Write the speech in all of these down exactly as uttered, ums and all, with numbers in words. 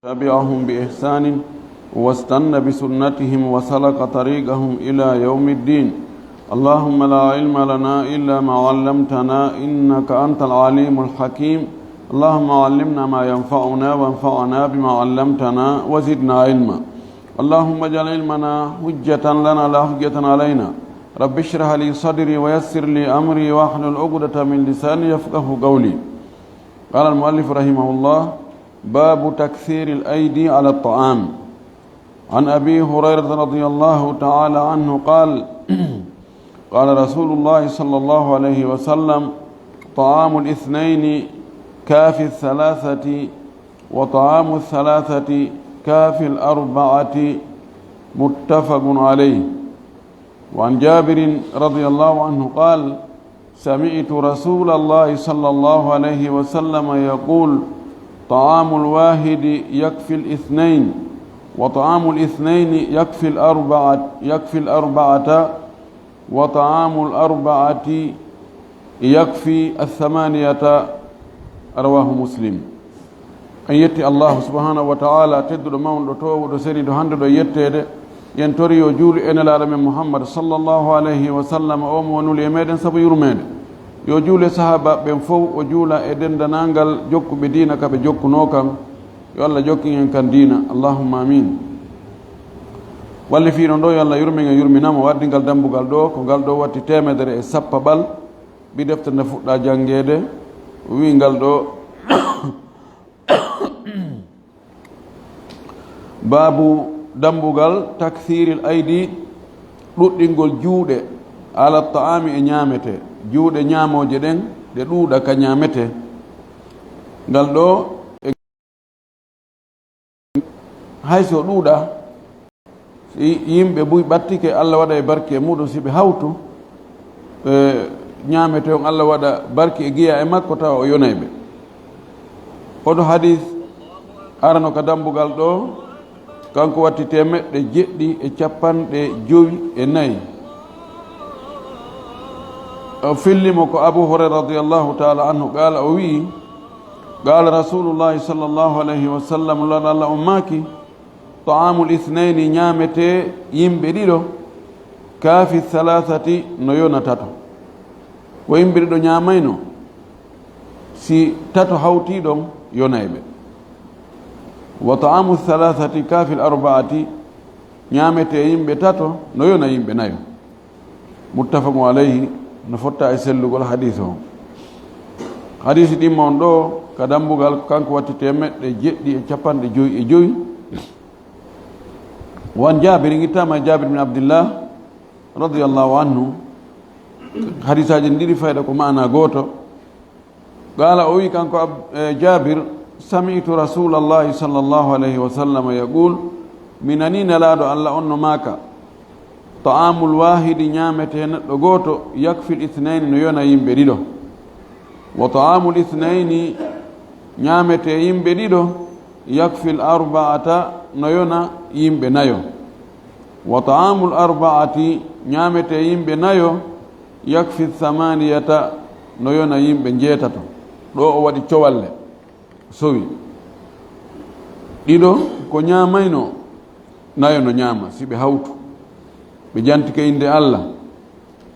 تبعهم بإحسان واستن بسنتهم وسلك طريقهم إلى يوم الدين. اللهم لا علم لنا إلا ما علمتنا إنك أنت العليم الحكيم. اللهم علمنا ما ينفعنا وانفعنا بما علمتنا وزدنا علما. اللهم اجعل علمنا حجة لنا لا حجة علينا. رب اشرح لي صدري ويسر لي أمري واحلل عقدة من لساني يفقه قولي. قال المؤلف رحمه الله: باب تكثير الأيدي على الطعام. عن أبي هريرة رضي الله تعالى عنه قال: قال رسول الله صلى الله عليه وسلم: طعام الاثنين كافي الثلاثة، وطعام الثلاثة كافي الأربعة. متفق عليه. وعن جابر رضي الله عنه قال: سمعت رسول الله صلى الله عليه وسلم يقول: طعام الواحد يكفي الاثنين، وطعام الاثنين يكفي الأربعة، يكفي الأربعة، وطعام الأربعة يكفي الثمانية. رواه مسلم. En yetti Allahu subhanahu wa ta'ala, tedduɗo, mawnuɗo, toowuɗo, seniiɗo, handuɗo e yetteede. Yen tori yo juulu e Nelaaɗo men Muhammad sallallahu alayhi wa sallam, o mo nuli e meɗen sabu yurmeende. Yo juulu e sahaabaaɓe ɓen fow, o juula e denndanangal jokkuɓe diina ka ɓe jokkunoo kan. Yo Allah jokkin en kan diina. Allahumma amin. Wallifiiɗo ɗo, yo Allah yurmin en, yurmina mo. Waddi ngal dambugal ɗo, ko ngal ɗo watti teemedere e sappaɓal. Bi defte nde fuɗɗa janngeede, o wi'i ngal ɗo: Baabu, dambugal, takthiril aydi, ɗuɗɗingol juuɗe, ala ta'ami, e ñaamete. Juuɗe ñaamooje ɗen, ɗe ɗuuɗa ka ñaamete. Ngal ɗo, e hay so ɗuuɗa, si yimɓe buy ɓattike, Allah waɗa e barke e muɗum, si ɓe hawtu, e ñaamete on, Allah waɗa barke e giya e makko, tawa o yonay ɓe. Oɗo hadis arano ka dambugal ɗo, kanko watti temeɗɗe jeɗɗi e capanɗe jowi e nayi. O fillimo ko Abu Hurayra radiyallahu ta'ala anhu, qala, o wi'i, qala Rasulullahi sallallahu alayhi wa sallam, Nulaaɗo Allah on maaki: ta'amul ithnayni, ñaamete yimɓe ɗiɗo, kaafi thalathati, no yona tato. Ko yimɓe ɗiɗo ñaamayno, si tato hawti ɗon, yonay ɓe. Wa ta'amu thalathati kafil arba'ati, ñaamete yimɓe tato no yona yimɓe nayo. Muttafaqun alayhi, no fotta e sellugol hadis o. Hadis ɗimmo on ɗo ka dambugal, kanko watti temeɗɗe jeɗɗi e capanɗe jowi e jowi. Wan Jabir, ngittama e Jabir bin Abdillah radiyallahu anhu. Hadisaaji ɗin ɗiɗi fayda ko maana gooto. Qala, o wi kanko Ab-, eh, Jabir: Sami'tu Rasulallahi sallallahu alayhi wa sallam yaqul, mi nani Nelaaɗo Allah on no maaka: ta'amul wahidi, ñaamete neɗɗo gooto, yakfil ithnayni, no yona yimɓe ɗiɗo. Wa ta'amul ithnayni, ñaamete yimɓe ɗiɗo, yakfil arba'ata, no yona yimɓe nayo. Wa ta'amul arba'ati, ñaamete yimɓe nayo, yakfi thamaniyata, no yona yimɓe njeetato. Ɗo o waɗi cowalle, sowi. Ɗiɗo ko ñaamayno, nayo no ñaama, si ɓe hawtu. Ɓe jantike innde Allah.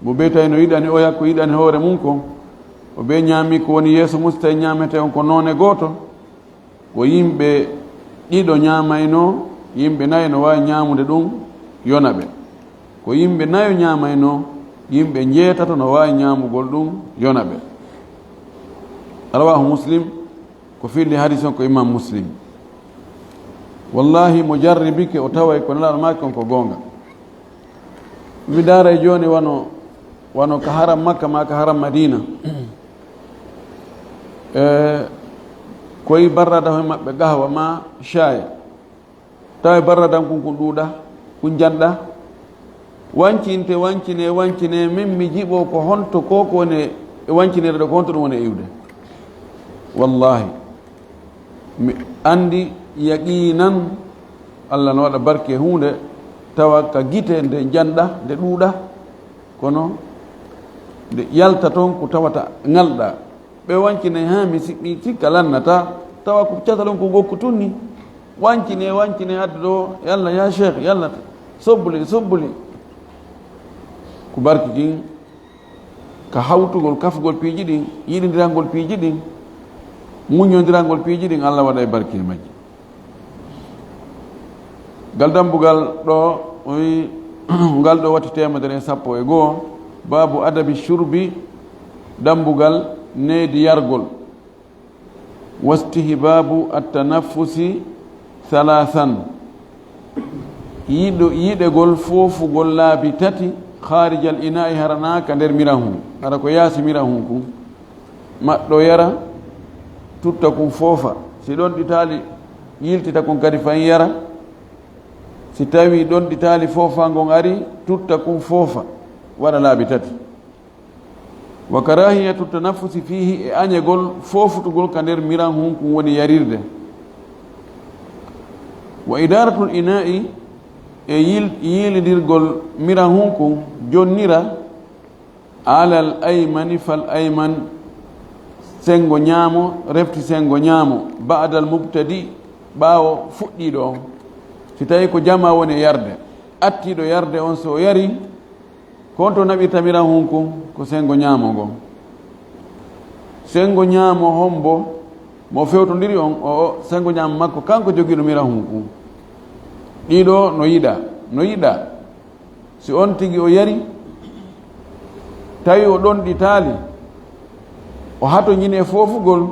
Mo bee tawi no yiɗani oya ko yiɗani hoore mum kon, o bee ñaami ko woni yeeso mum, si tawi ñaamete on ko noone gooto, ko yimɓe ɗiɗo ñaamayno, yimɓe nayo no waawi ñaamude ɗum, yona ɓe. Ko yimɓe nayo ñaamayno, yimɓe njeetato no waawi ñaamugol ɗum, yona ɓe. Rawahu Muslim, ko filli hadis on ko Imam Muslim. Wallahi, mo jarribike, o taway ko Nelaaɗo maaki on ko goonga. Mi daaray jooni wano, wano ka haram Makka ma ka haram Madina. E, koy barrada hoy maɓɓe gahwa ma shaaya. Tawa e barradan kun, kun ɗuuɗa, kun janɗa. Wancinte, wancine, wancine, min mi jiɓo ko honto ko, ko woni e wancinere ɗo, ko honto ɗum woni e iwde. Wallahi, mi andi yaqinan Allah no waɗa barke huunde, tawa ka gite nde janɗa, nde ɗuuɗa, kono nde yalta toon ko tawata ŋalɗa. Ɓe wancinay haa mi si-, mi sikka lannata, tawa ko catal on ko gokku tun ni. Wancine, wancine, adda ɗo, yalla, ya Cheikh, yalla, sobbuli, sobbuli. Ko barki kin, ka hawtugol, kafgol piiji ɗin, yiɗindirangol piiji ɗin, muññondirangol piiji ɗin, Allah waɗa e barki e majji. Ngal dambugal ɗo, o wi, ngal ɗo watti teemedere e sappo e goo, baabu adabi shurbi, dambugal needi yargol. Wastihbaabu at-tanaffusi thalathan. Yiɗo-, yiɗegol foofugol laabi tati, khaarijal inaa'i, hara naa ka nder mirahun, hara ko yaasi mirahun kun. Maɗɗo yara, tutta kun foofa. Si ɗon ɗi taali, yiltita kun kadi fayin yara. Si tawi ɗon ɗi taali foofa ngon ari, tutta kun foofa. Waɗa laabi tati. Wa karahiyatu tanaffusi fiihi, e añegol foofutugol ka nder miran hun kun woni yarirde. Wa idaratul ina'i, e yil-, yiilindirgol miran hun kun jonnira alal aymani fal ayman, sengo ñaamo, refti sengo ñaamo, ba'dal mubtadi, ɓaawo fuɗɗiiɗo on. Si tawi ko jama woni e yarde, attiiɗo yarde on so o yari, ko on to naɓirta miran hun kun ko sengo ñaamo ngon. Sengo ñaamo hombo mo fewtondiri on, o, o sengo ñaamo makko kanko jogiiɗo miran hun kun. Ɗiɗo no yiɗa, no yiɗa. Si on tigi o yari, tawi o ɗon ɗi taali, o hato ñine foofugol,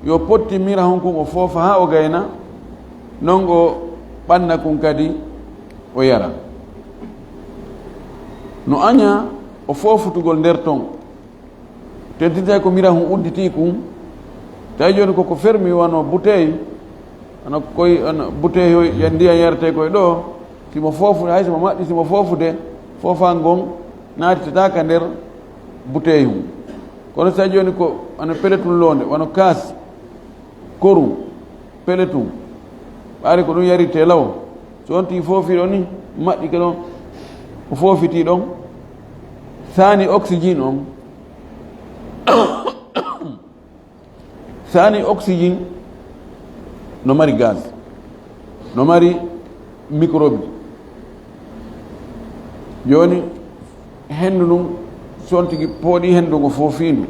yo potti mirahun kun o foofa haa o gayna, non o ɓanna kun kadi o yara. No aña o foofutugol nder ton, tentinta ko mirahun udditi kun, tawi jooni koko fermi wano bouteille, ano koy, ano bouteille hoy, ya ndiyan yarete koy ɗo, si mo foofu, hay si mo maɓɓi, si mo foofude, foofan ngon naatitata ka nder bouteille hun. Kono si tawi jooni ko ano peletun loonde, wano kaas, koru, peletun, ɓaari ko ɗum yarite law. So on tigi foofi ɗon ni, maɓɓi ke ɗon, o foofiti ɗon, saani oxygène on. Saani oxygène no mari gaz, no mari microbe. Jooni, henndu ndun, si on tigi pooɗi henndu ngu foofindu,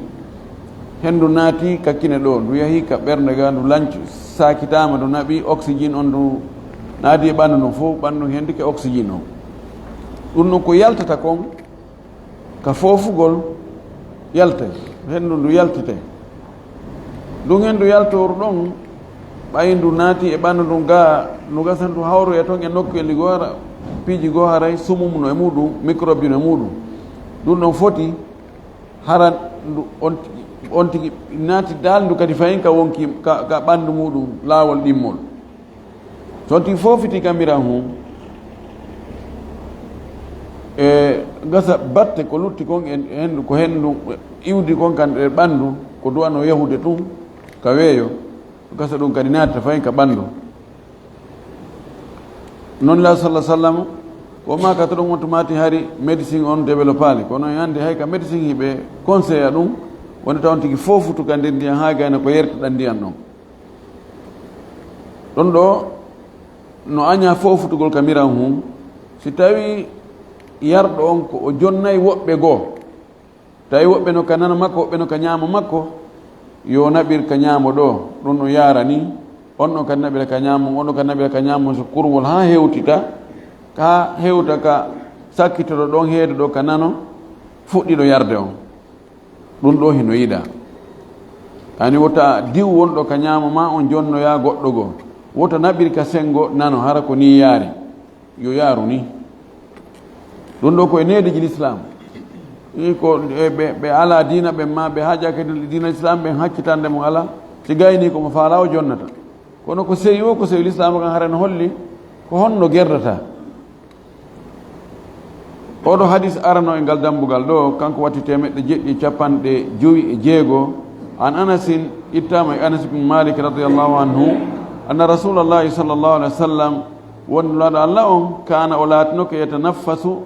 henndu naati ka kine ɗo, ndu yahi ka ɓernde ga, ndu lanci, saakitaama, ndu naɓi oxygène on, ndu naati e ɓanndu ndun fof, ɓanndu ndun hendike oxygène on. Ɗum ɗon ko yaltata kon, ka foofugol yaltay, henndu ndu yaltitay. Ɗum henndu yaltooru ɗon, ɓay ndu naati e ɓanndu ndun ga, ndu gasa ndu hawroya ton e nokkuwel goo hara, piiji goo haray sumum no e muɗum, microbe no e muɗum. Ɗum ɗon foti hara ndu on tigi, on tigi naati dal ndu kadi fayin ka wonki, ka, ka ɓanndu muɗum laawol ɗimmol. So on tigi foofiti ka miran hun, e gasa batte ko lutti kon e henndu, ko henndu iwdi kon kan e ɓanndu, ko duwano yahude tun ka weeyo, gasa ɗum kadi naata fayin ka ɓanndu. Non la sallallahu sallam, ko maaka to ɗum on tumaati hari médecine on développaali, kono e hannde hay ka médecine hiɓe conseilla ɗum, wonde taw on tigi foofutu ka nder ndiyan haa gayna ko yertiɗa ndiyan ɗon. Ɗon ɗo no aña foofutugol ka miran hun, si tawi yarɗo on ko o jonnay woɓɓe goo, tawi woɓɓe no ka nano makko, woɓɓe no ka ñaamo makko, yo naɓir ka ñaamo ɗo, ɗum no yaara ni, on ɗon kadi naɓira ka ñaamo, on ɗon kadi naɓira ka ñaamo, so kurwol haa hewtita, haa hewta ka sakkitoto ɗon heedo ɗo ka nano, fuɗɗiɗo yarde on. Ɗum ɗo hino yiɗa. Ani wota diw wonɗo ka ñaamo ma on jonnoya goɗɗo goo. Wota naɓir ka sengo nano, hara ko ni yaari. Yo yaaru ni. Ɗum ɗo ko e neediji l'islam. Ii ko e ɓe, ɓe ala diina ɓen ma ɓe haajaaki diina l'islam ɓen haccitande mo ala. Si gayni ko mo faala o jonnata. Kono ko sewi o, ko sewi l'islam kan hara no holli ko honno gerdata. Oɗo hadis arano e ngal dambugal ɗo, kanko watti teemeɗɗe jeɗɗi e capanɗe jowi e jeego. An Anasin, ittama e Anas ibn Malik radiyallahu anhu, anna Rasulallahi sallallahu alaihi wasallam, won Nulaaɗo Allah on, kaana o laatinoke yatanaffasu,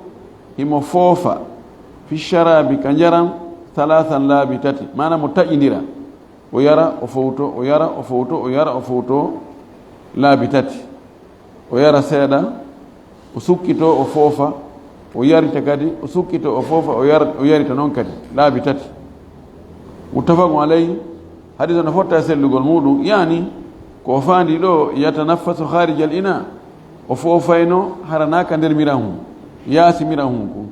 himo foofa, fi sharabi ka njaram, thalathan laabi tati, maana mo taƴindira. O yara, o fowto, o yara, o fowto, o yara, o fowto. laabi tati. O yara seeɗa, o sukkito, o foofa, o yarita kadi, o sukkito, o foofa, o yar-, o yarita noon kadi laabi tati. Muttafaqun alayhi. Hadis o no fotta e sellugol muuɗum, yaani ko o faandi ɗo, yatanaffasu kharijal ina, o foofayno hara naa ka nder mirahun, yaasi mirahun kun.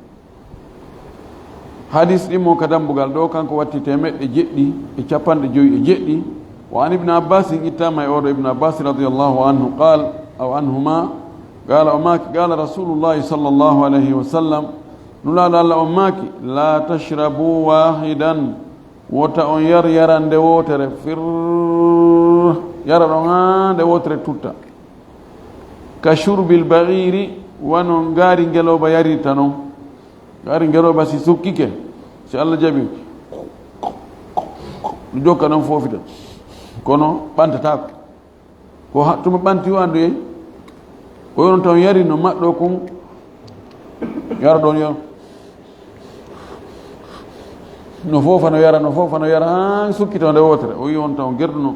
Hadis ɗimmo ka dambugal ɗo, kanko watti teemeɗɗe jeɗɗi e capanɗe jowi e jeɗɗi. Wa an Ibn Abbas, ittama e oɗo Ibn Abbas radiyallahu anhu, qal, aw anhuma, qala, o maaki, qala Rasulullahi sallallahu alayhi wa sallam, Nulaaɗo Allah on maaki, la tashrabu wahidan, wota on yar yarande wootere, fir, yara ɗon haa nde wootere tutta. Ka shurbil ba'iri, wano ngaari ngelooba yarirta non. Ngaari ngelooba si sukkike, si Allah jaɓi, ɗum jokka ɗon foofita. Kono ɓantataako. Ko ha-, tuma ɓanti o anndu yey. O yon taw yari no maɗɗo kun. Yara ɗon yara. No foofa no yara, no foofa no yara, haa sukkita nde wootere. O yi on taw gerduno.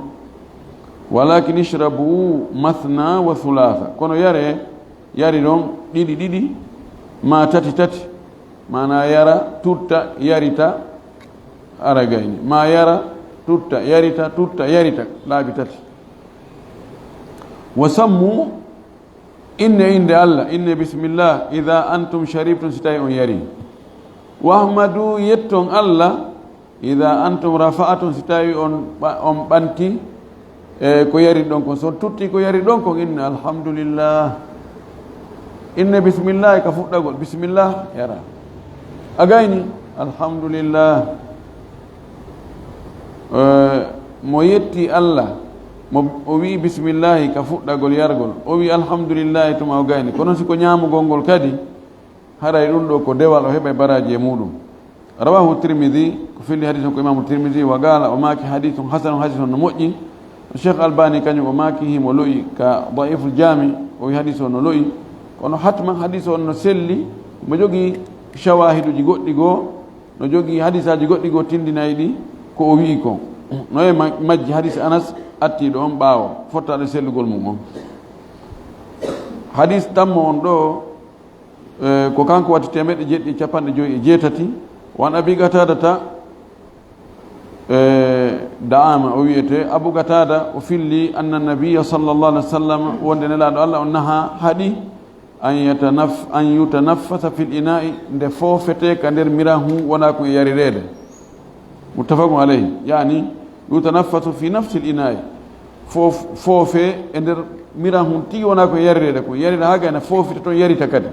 Walakin ishrabu mathna wa thulatha. Kono yare, yari ɗon ɗiɗi ɗiɗi, ma tati tati. Maana yara, tutta, yarita, ara gayni. Ma yara, tutta, yarita, tutta, yarita, laabi tati. Wa sammu, inne innde Allah, inne bismillah, idha antum sharibtum, si tawi on yari. Wahmadu, yetton Allah, idha antum rafa'tum, si tawi on ɓa-, on ɓanti, e ko yari ɗon kon. So tutti ko yari ɗon kon, inne alhamdulillah. Inne bismillah ka fuɗɗagol, bismillah, yara. A gayni, alhamdulillah. Eh, mo yetti Allah, mo o wi'i bismillahi ka fuɗɗagol yargol, o wi'i alhamdulillahi tuma o gayni. Kono si ko ñaamugol ngol kadi, haray ɗum ɗo ko dewal, o heɓay baraaji e muɗum. Rawahu Tirmidhi, ko filli hadis on ko Imamu Tirmidhi, wa qala, o maaki hadithun hasanun, hadis on no moƴƴi. Cheikh Albani kañum o maaki himo lo'i ka Da'iful Jami, o wi'i hadis on no lo'i. Kono hatman hadis on no selli, mo jogii shawahiduji goɗɗi goo, no jogii hadisaaji goɗɗi goo tindinayɗi ko o wi'i kon. No e ma-, majji hadis Anas attiiɗo on ɓaawo, fottaaɗo sellugol mum on. Hadis tammo on ɗo, eh, ko kanko watti teemeɗɗe jeɗɗi e capanɗe jowi e jeetati. Wa an Abi Qatadata, eh, Da'ama o wi'ete, Abu Qatada o filli anna nabiyya sallallahu alaihi wasallam, wonde Nelaaɗo Allah on naha haɗi an yatanaf-, an yutanaffasa fil ina'i, nde foofete ka nder mirahun wona ko e yarireede. Muttafaqun alayhi, yani yutanaffasu fi nafsil ina'i, foof-, foofe e nder mirahun tigi wona ko e yarireede ko, yarira haa gayna foofita ton yarita kadi.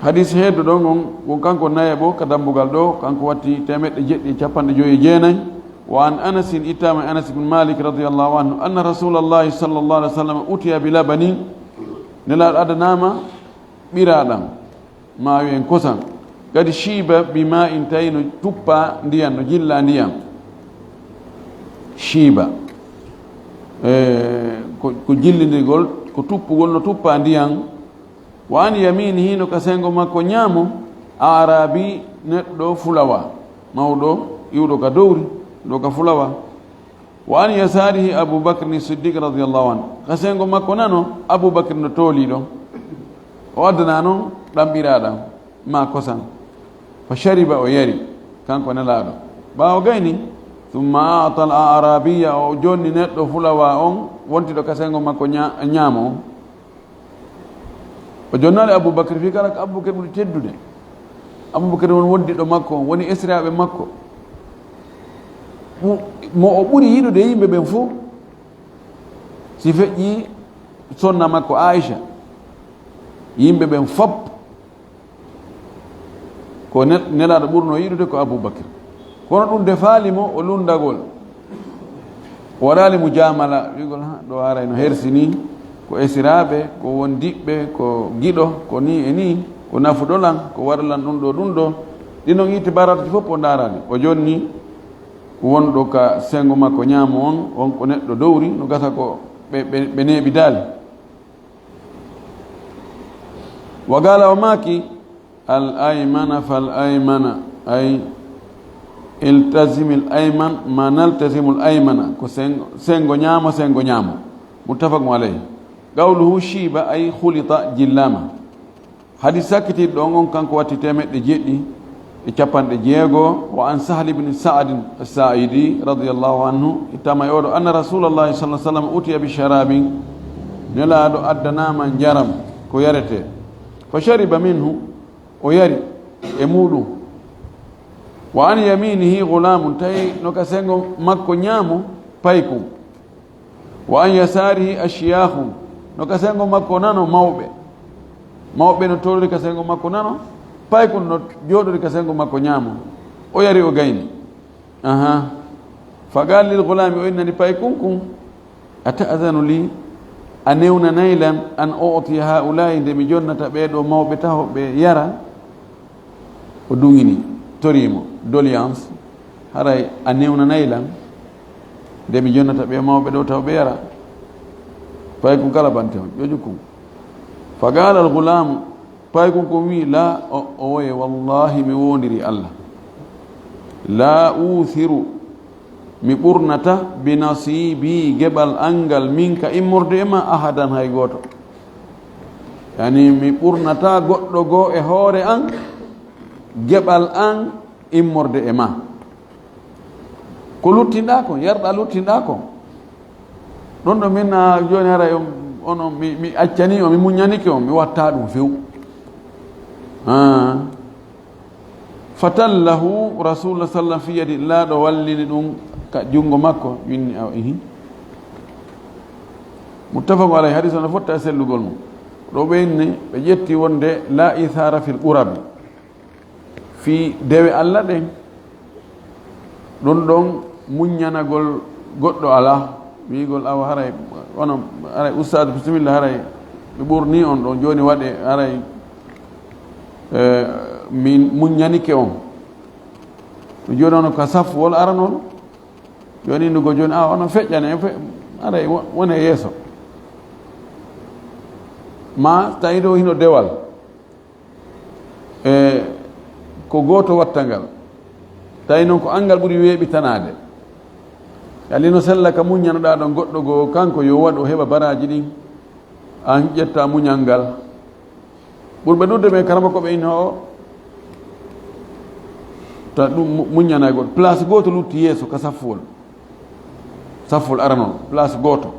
Hadis heeddo ɗon on, won kanko nayaɓo ka dambugal ɗo, kanko watti teemeɗɗe jeɗɗi e capanɗe jowi e jeenayi. Wa an Anasin, ittama e Anas ibn Malik radiyallahu anhu, anna Rasulallahi sallallahu alaihi wasallam utiya bi labanin, Nelaaɗo adanaama ɓiraaɗam, ma wi'en kosan, kadi shiiba bi ma'in, tawi no tuppa ndiyan, no jilla ndiyan. Shiiba, eh, ko, ko jillindirgol, ko tuppugol, no tuppa ndiyan. Wa an yaminihi, no ka sengo makko ñaamo, Arabi, neɗɗo fulawa, mawɗo, iwɗo ka dowri, ɗo ka fulawa. Wa an yasarihi Abu Bakr ni Siddiq radiyallahu anhu. Ka sengo makko nano, Abu Bakr no tooli ɗon. O addana non ɗam ɓiraaɗam, ma kosan. Fa shariba, o yari, kanko Nelaaɗo. Ɓaawo gayni, thumma a'ta al-a'rabiyya, o jonni neɗɗo fulawa on, wontiɗo ka sengo makko ña-, ñaamo on. O jonnaali Abubakar fii kala ko Abubakar ɓuri teddude. Abubakar woni wondiɗɗo makko, woni esiraaɓe makko. Mo o ɓuri yiɗude yimɓe ɓen fof, si feƴƴi sonna makko Aisha, yimɓe ɓen fop, ko ne-, Nelaaɗo ɓurno yiɗude ko Abubakar. Kono ɗum defaali mo o lunndagol. O waɗaali mujaamala, wi'gol, "Ha, ɗo haray no hersi nii, ko esiraaɓe, ko wondiɓɓe, ko giɗo, ko nii e nii, ko nafuɗo lan, ko waɗa lan ɗum ɗo, ɗum ɗo." Ɗi non itti baratuji fof o ndaaraani. O jonni wonɗo ka senngo makko ñaamo on, on ko neɗɗo dowri, no gasa ko ɓe, ɓe, ɓe neeɓidaali. Wa qala, o maaki, "Al aymana fal aymana," ay, Iltazimil ayman, ma naltazimul aymana, ko sengo, sengo ñaamo, sengo ñaamo. Muttafaqun alayh. Qawluhu shiba ay khulita jillama. Hadis sakkitiiɗo ɗon on, kanko watti teemeɗɗe jeɗɗi e capanɗe jeego. Wa an Sahl ibn Sa'd as-Sa'idi radiyallahu anhu, ittama e oɗo, anna Rasulallahi sallallahu alaihi wasallam utiya bi sharabin, Nelaaɗo addanama njaram ko yarete, fa shariba minhu, o yari e muɗum. Wa an yaminihi ghulamun, tawi no ka sengo makko ñaamo paykun. Wa an yasarihi ashiyakhun, no ka sengo makko nano mawɓe. Mawɓe no tolori ka sengo makko nano, paykun no jooɗori ka sengo makko ñaamo. O yari, o gayni. Aha. Fa qala lil ghulami, o innani paykun kun, a ta'zanu li, a newnanay lan, an u'tiya ha'ula'i, nde mi jonnata ɓee ɗoo mawɓe taho ɓe yara? O duŋini, torii mo, doléance, haray a newnanay lan, nde mi jonnata ɓee mawɓe ɗoo taho ɓe yara? Paykun kala bante on, ƴoƴu kun. Fa qala al ghulamu, paykun kun wi'i, la, o, o woye, wallahi mi woondiri Allah. La uthiru, mi ɓurnata, bi nasibi, geɓal an ngal, minka, immorde e ma, ahadan, hay gooto. Yani, mi ɓurnata goɗɗo goo e hoore an, geɓal an immorde e ma. Ko luttinɗaa kon, yarɗa luttinɗaa kon. Ɗon ɗo min, a, jooni haray on, on, on, mi, mi accanii on, mi muññanike on, mi watta ɗum few. Ah. Fatallahu Rasulullah sallam fi yadi, Laaɗo wallini ɗum ka junngo makko, winni, a, ihi. Muttafaqun alayhi, hadis on no fotta e sellugol mum. Ɗo ɓe inni, ɓe ƴetti wonde la ithara fil qurabi. Fii dewe Alla ɗen, ɗum ɗon muññanagol goɗɗo alaa, wi'ugol, "Awa haray, onon, haray ustaadu, bisimilla, haray mi ɓurnii on ɗon, jooni waɗee, haray, eh, min muññanike on." Ɗum jooni on ka safwol aranol, jooni innugol jooni, "Awa onon feƴƴane, fe-, haray wo-, wone yeeso." Ma tawi ɗo hino dewal. E ko gooto watta ngal, tawi noon ko anngal ɓuri weeɓitanaade. Yalla hino sella ka muññanoɗaa ɗon goɗɗo goo, kanko yo waɗu, o heɓa baraaji ɗin, aan ƴetta muñal ngal. Ɓurɓe ɗuuɗude ɓen karamokooɓe ina o, ta ɗum mu-, muññanagol. Place gooto lutti yeeso ka saffuwol. Saffuwol aranol, place gooto.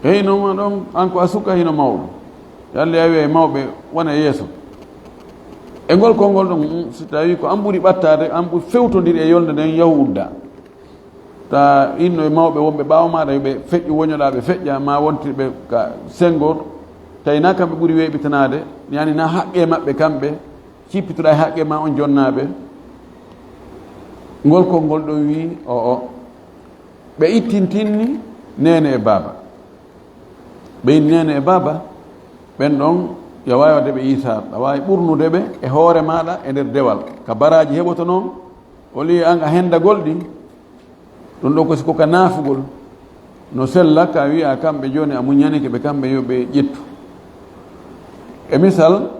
Hey, no ma ɗon, an ko a suka, hino mawɗo. Yalla a wi'a e mawɓe, wona yeeso. E ngol konngol ɗon, mm, si tawi ko an ɓuri ɓattaade, an ɓuri fewtondiri e yolnde nden, yahu udda. Ta inno e mawɓe wonɓe ɓaawo maaɗa, yo ɓe feƴƴu woñoɗaa, ɓe feƴƴa, ma wonti ɓe ka sengo, tawi na kamɓe ɓuri weeɓitanaade, yani na haqqe maɓɓe kamɓe, cippitoɗaa e haqqe ma on jonnaaɓe. Ngol konngol ɗon wi'i, o, o. Ɓe ittintinni neene e baaba. Ɓe inni neene e baaba, ɓen ɗon, yo waawi waɗde ɓe iisaar, a waawi ɓurnude ɓe e hoore maaɗa e nder dewal. Ka baraaji heɓoto noon, o li'i an a hendagol ɗin, ɗum ɗo ko si ko ka naafugol, no sella ka wi'a kamɓe jooni a muñanike ɓe kamɓe yo ɓe ƴettu. E misal,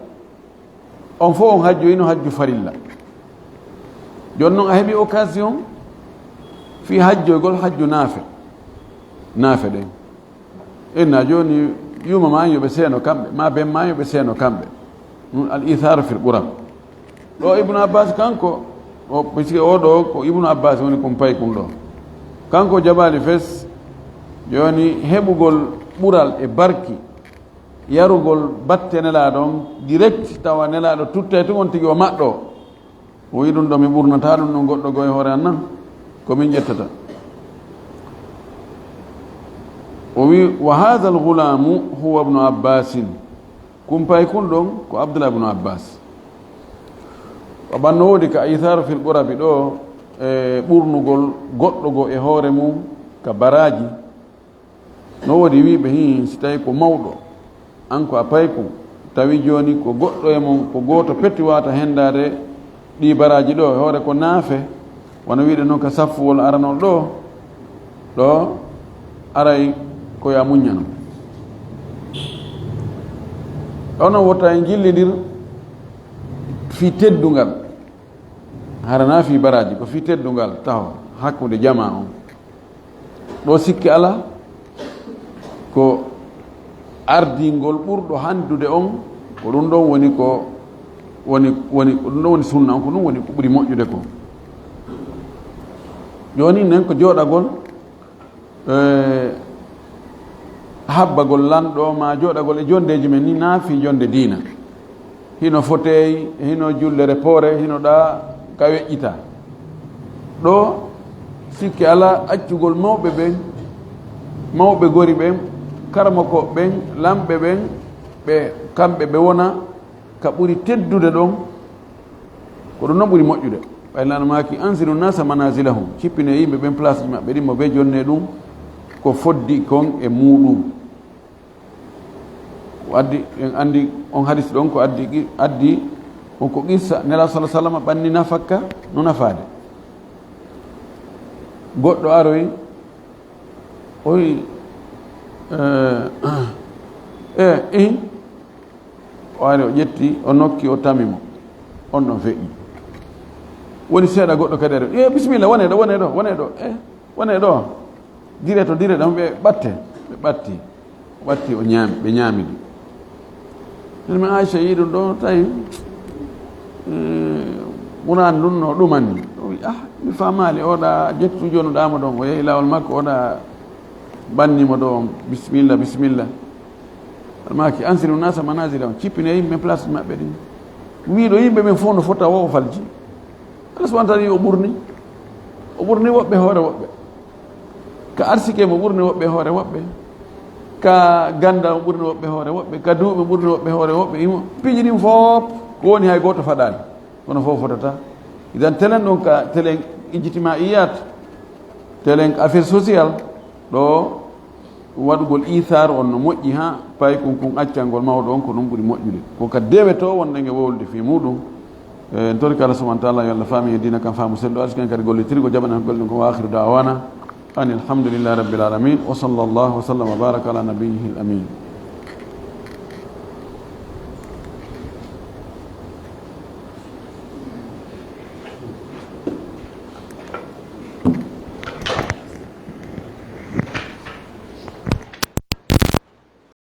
on fof on hajjoyino hajju farilla. Jooni noon a heɓi occasion fii hajjoygol hajju naafe, naafe ɗen. Inna jooni yuma ma yo ɓe seeno kamɓe, ma ben ma yo ɓe seeno kamɓe. Ɗum al ithaaru fil qurab. Ɗo Ibnu Abbas kanko, o, puisque o ɗo ko Ibnu Abbas woni kum pay kum ɗo. Kanko jaɓaali fes, jooni heɓugol ɓural e barki, yarugol batte Nelaaɗo on direct, tawa Nelaaɗo tutte tun on tigi o maɗɗo. O wi'i ɗum ɗo mi ɓurnataa ɗum ɗon goɗɗo goo e hoore an nan, ko min ƴettata. O wi'i, "Wa haadha al-ghulaamu huwa ibnu Abbaasin." Kumpay kun ɗon ko Abdullah ibnu Abbas. Wa ɓanno woodi ka ithaaru fil qurabi ɗo, e ɓurnugol goɗɗo goo e hoore mum ka baraaji. No woodi wi'ɓe, "Hii, si tawi ko mawɗo, an ko a payku, tawi jooni ko goɗɗo e mon, ko gooto petti waata hendaade ɗii baraaji ɗo, e hoore ko naafe, wano wi'de noon ka saffuwol aranol ɗo, ɗo aray ko yo a muññano." Ɗo noon wota en jillindir fii teddungal. Hara na fii baraaji, ko fii teddungal taho hakkunde jamaa on. Ɗo sikke alaa, ko ardingol ɓurɗo handude on, ko ɗum ɗon woni ko woni, woni, ko ɗum ɗon woni sunna on, ko ɗum woni ko ɓuri moƴƴude ko. Jooni nen ko jooɗagol, eh, habbagol lanɗo ma jooɗagol e jondeeji men ni, na fii jonde diina. Hino fotey, hino jullere poore, hino ɗa ka weƴƴita. Ɗo sikke alaa accugol mawɓe ɓen, mawɓe gori ɓen, karamokooɓe ɓen, lamɓe ɓen, ɓe kamɓe ɓe wona ka ɓuri teddude ɗon, ko ɗum non ɓuri moƴƴude. Ɓay Laana maaki, "Anzilu nasa manazilahum", cippine yimɓe ɓen place maɓɓe ɗin, mo be jonne ɗum, ko foddi kon e muuɗum. Ko addi, en anndi on hadis ɗon, ko addi, addi on ko qissa Nelaaɗo sallallaahu alayhi wa sallam ɓanni nafakka no nafaade. Goɗɗo aroyi, o wi, eh, eh, eh, o ari, o ƴetti, o nokki, o tami mo. On ɗon feƴƴi. Woni seeɗa goɗɗo kadi ari, "Eh, bisimilla, wone ɗo, wone ɗo, wone ɗo, eh, wone ɗo." Dire to, dire ɗon, ɓe ɓatte, ɓe ɓatti. O ɓatti, o ñaami, ɓe ñaami ɗum. Ɗum mi Aisha yi ɗum ɗo tawi, eh, Qur'an ɗum no ɗumani. O wi, "Ah, mi faamaali, oɗa jettu jonuɗa mo ɗon, o yehi laawol makko, oɗa banni mo ɗo, bisimilla, bisimilla." Almaaki, "Anzilu nasa manazila", on cippine yimɓe place maɓɓe ɗin. Wiiɗo yimɓe ɓen fof no fota o, o falji. Allah subhanahu wa ta'ala o ɓurni. O ɓurni woɓɓe hoore woɓɓe. Ka arsike mo ɓurni woɓɓe hoore woɓɓe. Ka ganda mo ɓurni woɓɓe hoore woɓɓe. Ka duuɓi ɓurni woɓɓe hoore woɓɓe. Imo, piiji ɗin fof ko woni hay gooto faɗaali. Kono fof fotata. Idan telen ɗon ka telen ijtimaiyat, telen affaire social, ɗo waɗugol iisaar on no moƴƴi, haa paykun kun accangol mawɗo on, ko ɗum ɓuri moƴƴude. Ko ka deweto wonɗen e wowlude fii muɗum. E, en torike Allah subhanahu wa ta'ala, yo Allah faami en diina kan faamu sellu, arsike en kadi gollitirgol, jaɓana en golle ɗum ko. Wa akhiru da'wana anil hamdulillahi rabbil alamin. Wa sallallahu wa sallam wa baraka ala nabiyyihil amin.